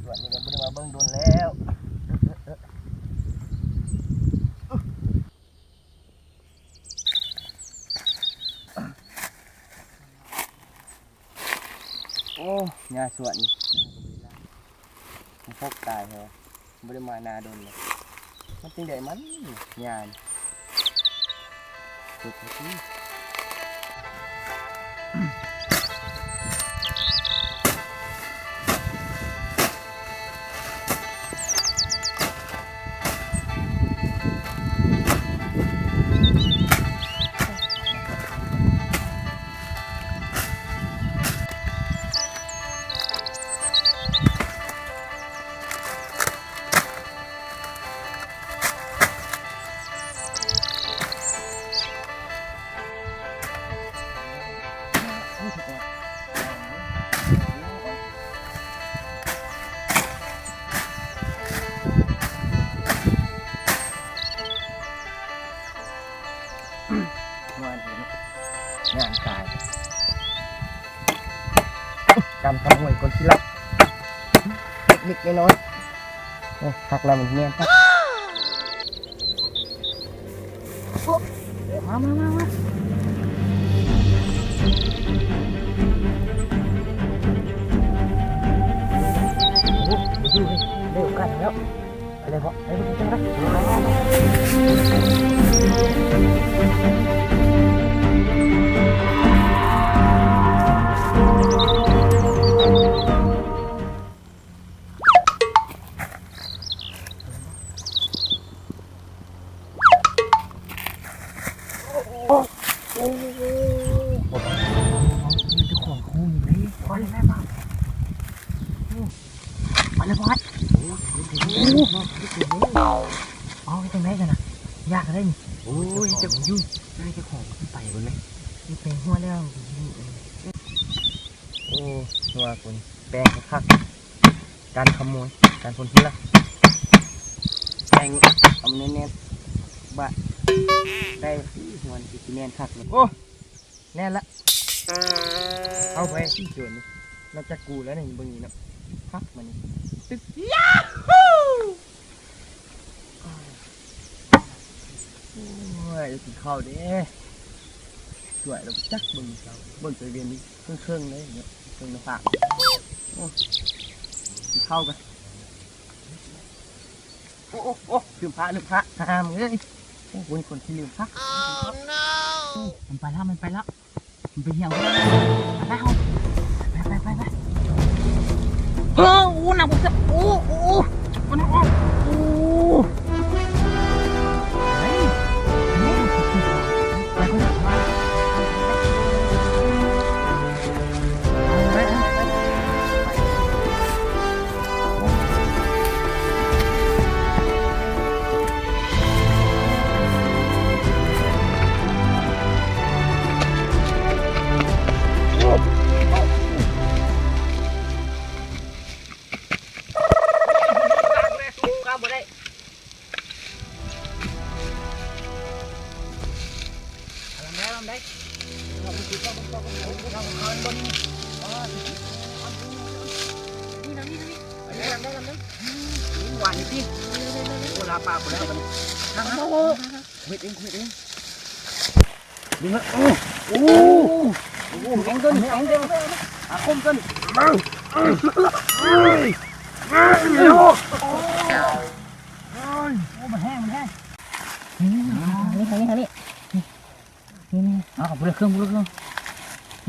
ສວນນີ້ກໍບໍ່ໄດ້ມາເບິ່ງດົນແລ້ວ. ໂອ້ ຫຍ້າສວນນີ້ ມັນປົກຕາຍແທ້. ບໍ່ໄດ້ມານາດົນເລີຍ ມັນຈັ່ງໃດມັນຍານ. ງານຕາຍ ກຳຂະໂມຍຄົນຂີ້ລັກ ເລັກໆນ້ອຍໆ. ໂອ້ ຄັກແລ້ວ ມັນແມ່ນຄັກ. ໂອ້ ມາ ມາ ມາ ມາ. ໂອ້ ບໍ່ຢູ່ເລີຍ ໄດ້ໂອກາດແລ້ວ. ໄປເລີຍພໍ່ ໄປເລີຍ ໄປເລີຍ. ໂອ້ ເຈົ້າຂອງຄູນນີ້ ຄວັນແມ່ບາດ. ມາແລ້ວບອດ. ໂອ້ ເອົາຈັ່ງໃດຊັ້ນນະ ຢາກໄດ້ນີ້. ໂອ້ຍ ເຈົ້າຢູ່ໃນເຈົ້າຂອງໄປເບິ່ງແມະ ໄປຫົວແລ້ວ. ໂອ້ ຕົວຄົນແປງຄັກໆ ການຂະໂມຍ ການຄົນຂີ້ລັກ ແປງເອົາແໜ້ນໆ ບາດໄດ້. ໂອ້ຍ ຫົວນີ້ຊິແໜ້ນຄັກເລີຍ. ໂອ້ ແໜ້ນລະ ເອົາໄປສີ່ໂຈນນີ້ ນອກຈາກກູແລ້ວນີ້ ເບິ່ງນີ້ເນາະ ຄັກບາດນີ້. ຕຶກ ໂອ້ຍ ກິນເຂົ້າເດ້ ສວຍແລ້ວຈັກ ເບິ່ງເຈົ້າ ເບິ່ງຕະເວັນນີ້ເຄິ່ງໆເລີຍເນາະ ເຄິ່ງໜ້າຜາກ. ໂອ້ ກິນເຂົ້າກັນ. ໂອ້ ໂອ້ ໂອ້ ລືມພະ ລືມພະ ຫາມເອີຍ. ໂອ້ ຄົນ ຄົນທີ່ລືມພະ. ມັນໄປແລ້ວ ມັນໄປແລ້ວ ມັນໄປຫຽວ. ໄປ ໄປ ເຮົາ ໄປ ໄປ ໄປ ໄປ. ເອີ ໂອ້ ໜັກ ໂອ້ ໂອ້ ໂອ້ ໂອ້ ໂອ້ ໂອ້. ຫວານນີ້ຕິ ໂອ້ ລາປາພຸ້ນແລ້ວບັດນີ້. ເຮັດເອງ ເຮັດເອງ. ດຶງແລ້ວ ໂອ້ ໂອ້ ໂອ້ ແຮງຕົວນີ້ ແຮງຕົວນີ້ ອາຄົມຕົວນີ້. ໂອ້ ໂອ້ ມັນແຮງ ມັນແຮງ. ນີ້ ນີ້ ນີ້ ນີ້ ນີ້ ນີ້ ເອົາ ຜູ້ລະເຄິ່ງ ຜູ້ລະເຄິ່ງ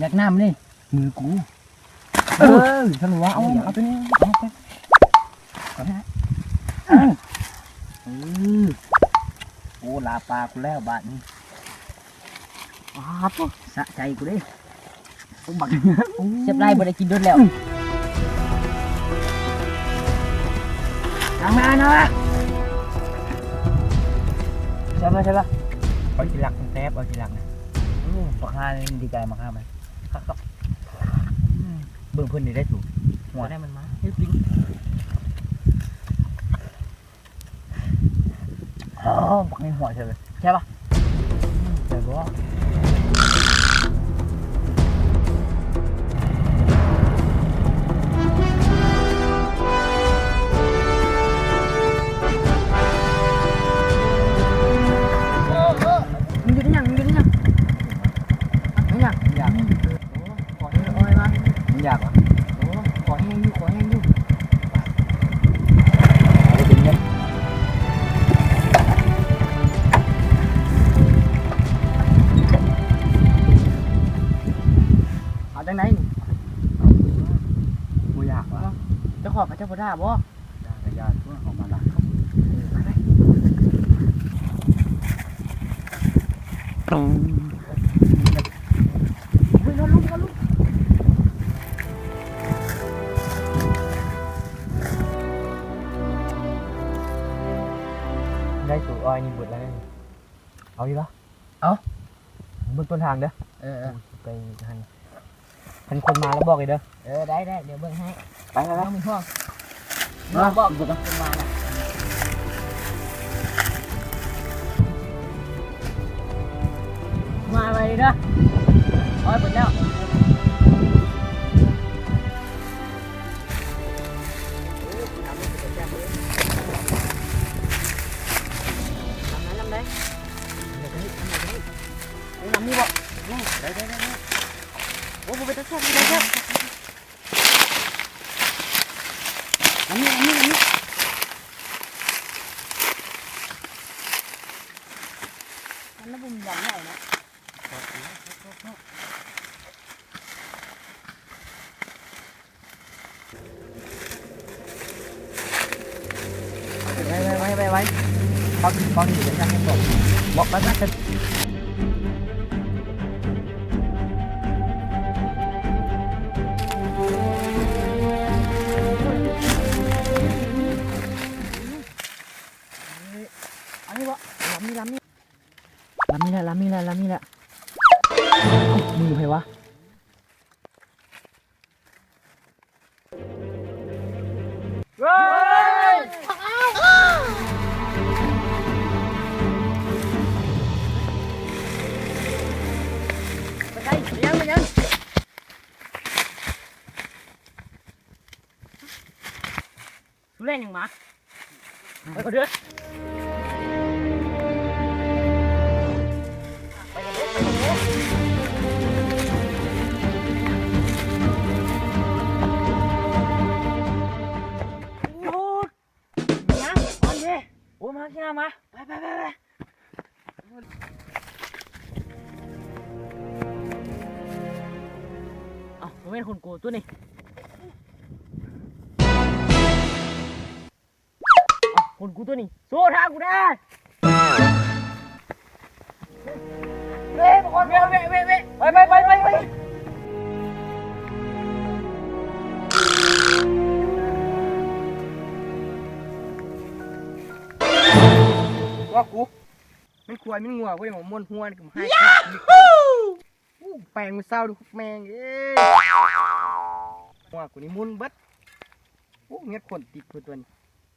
ຢາກນ້ຳນີ້ ມືກູ. ເອີ ເອີ ຊັ້ນວ່າ ເອົາ ເອົາ ເອົາຕົວນີ້ ເອົາໄປ ເອົາໄປ. ເອີ ໂອ້ ລາປາກູແລ້ວບາດນີ້. ປາດໂທ້ ສະໃຈກູເດ້. ໂອ້ ບັກ ໂອ້ ເຊບຫຼາຍ ບໍ່ໄດ້ກິນດົນແລ້ວ. ທາງໜ້ານະ ໃຊ່ບໍ່ ໃຊ່ບໍ່? ເອົາຈີລັກ ມັນແຊບ ເອົາຈີລັກນະ. ໂອ້ ບັກຫ່ານີ້ດີໃຈ ບັກຫ່າມັນ ຄັກໆ. ອືມ ເບິ່ງເພິ່ນນີ້ໄດ້ສູງ ຫົວໄດ້ມັນມາ ເຮັດຈິງ. ອໍ ບັກນີ້ຫົວເຊີຍເລີຍ ແຊບປະ? ອືມ ແຊບບໍ່? ໂອ້ ບໍ່ຖ້າບໍ່? ຢ່າກະຢ່າ ພວກເຮົາມາລະ ເອີ ໄປ ໄປ. ໄດ້ສູດອ້ອຍນີ້ເບິດແລ້ວນີ້ ເອົາຢູ່ບໍ່? ເອົາ ເບິ່ງຕົ້ນທາງເດີ. ເອີໆ ໄປຫັ້ນ ຄັນຄົນມາແລ້ວບອກເລີຍເດີ. ເອີ ໄດ້ໆ ດຽວເບິ່ງໃຫ້. ໄປໆໆ ບໍ່ມີຫ່ວງ ເນາະ ບອກຄົນມາແລ້ວ ມາໄວເດີ. ໂອ້ຍ ເບິດແລ້ວ. ລຳໃດ ລຳໃດ ໂອ້ ລຳນີ້ບໍ່? ໄດ້ ໄດ້ ໄດ້ ໂອ້ ບໍ່ເປັນຕາແຊບ ບໍ່ເປັນຕາແຊບ. ລຳນີ້ ລຳນີ້ ລຳນີ້ ມັນລະບຸນລຳໃຫຍ່ເນາະ. ໄວໆ ໄວໆ ໄວໆ ເອົາ ເອົານີ້ໄປ ໄປ ໄປ ໄປ. ອັນນີ້ບໍ່? ລຳນີ້ ລຳນີ້ ລຳນີ້ແຫຼະ ລຳນີ້ແຫຼະ ລຳນີ້ແຫຼະ. ເອົ້າ ມືໃຜວະ? ເວີ້ຍ ໄປໃສ? ໄປຫຍັງ? ໄປຫຍັງ? ສູ່ແລ່ນຫຍັງມາ? ໄປກ່ອນເດີ ໄປກ່ອນເດີ. ໂອ້ຍ ຫຍັງ? ອ່ອນເດ. ໂອ້ ມາ ມາ ມາ ໄປ ໄປ ໄປ ໄປ. ເອົ້າ ບໍ່ແມ່ນຄົນກູຕົວນີ້. ເອົ້າ ຄົນກູຕົວນີ້ ໂຊທ່າກູແດ່. ເວ ເວ ເວ ເວ ໄປ ໄປ ໄປ ໄປ ໄປ. ວ່າກູ ແມ່ນຄວາຍແມ່ນງົວ ບໍ່ໄດ້ມາມ່ວນຫົວນີ້ ກໍມາໃຫ້ ໂອ້ ແປງມື້ເຊົ້າດູ ແມ່ງເອີຍ ຫົວກູນີ້ໝຸ່ນເບິດ. ໂອ້ ເຮັດຂົນຕິດພຸ້ນຕົວນີ້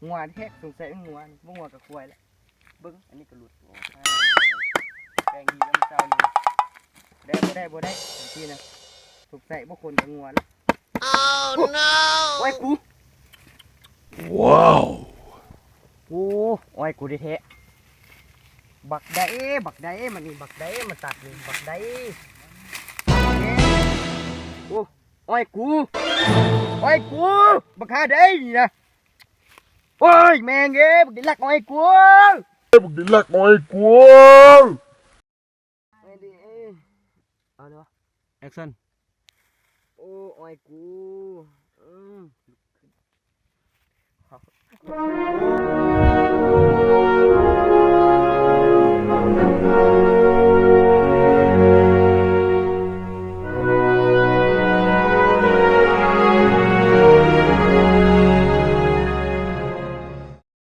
ງົວແທ້ ສົງໄສແມ່ນງົວນີ້ ບໍ່ງົວກໍຄວາຍແຫຼະ. ເບິ່ງ ອັນນີ້ກໍຫຼຸດ ໂອ້ ແປງດີແລ້ວມື້ເຊົ້ານີ້ ບໍ່ໄດ້ ບໍ່ໄດ້ ບໍ່ໄດ້ ຈັ່ງຊີ້ນະ ສົງໄສບໍ່ຄົນກໍງົວແລ້ວ. ໂອ້ ໂອ້ຍ ອ້ອຍກູ ວ້າວ ໂອ້ ອ້ອຍກູແທ້ໆ. ບັກໃດ ບັກໃດ ມັນນີ້ ບັກໃດ ມາຕັດນີ້ ບັກໃດ. ໂອ້ ອ້ອຍກູ ອ້ອຍກູ ບັກຫາໃດນີ້ນະ. ໂອ້ຍ ແມ່ງເອີຍ ບັກເດັກລັກອ້ອຍກູ ບັກເດັກລັກອ້ອຍກູ. ເອົາເດີ ແອັກຊັນ. ໂອ້ ອ້ອຍກູ ອືມ.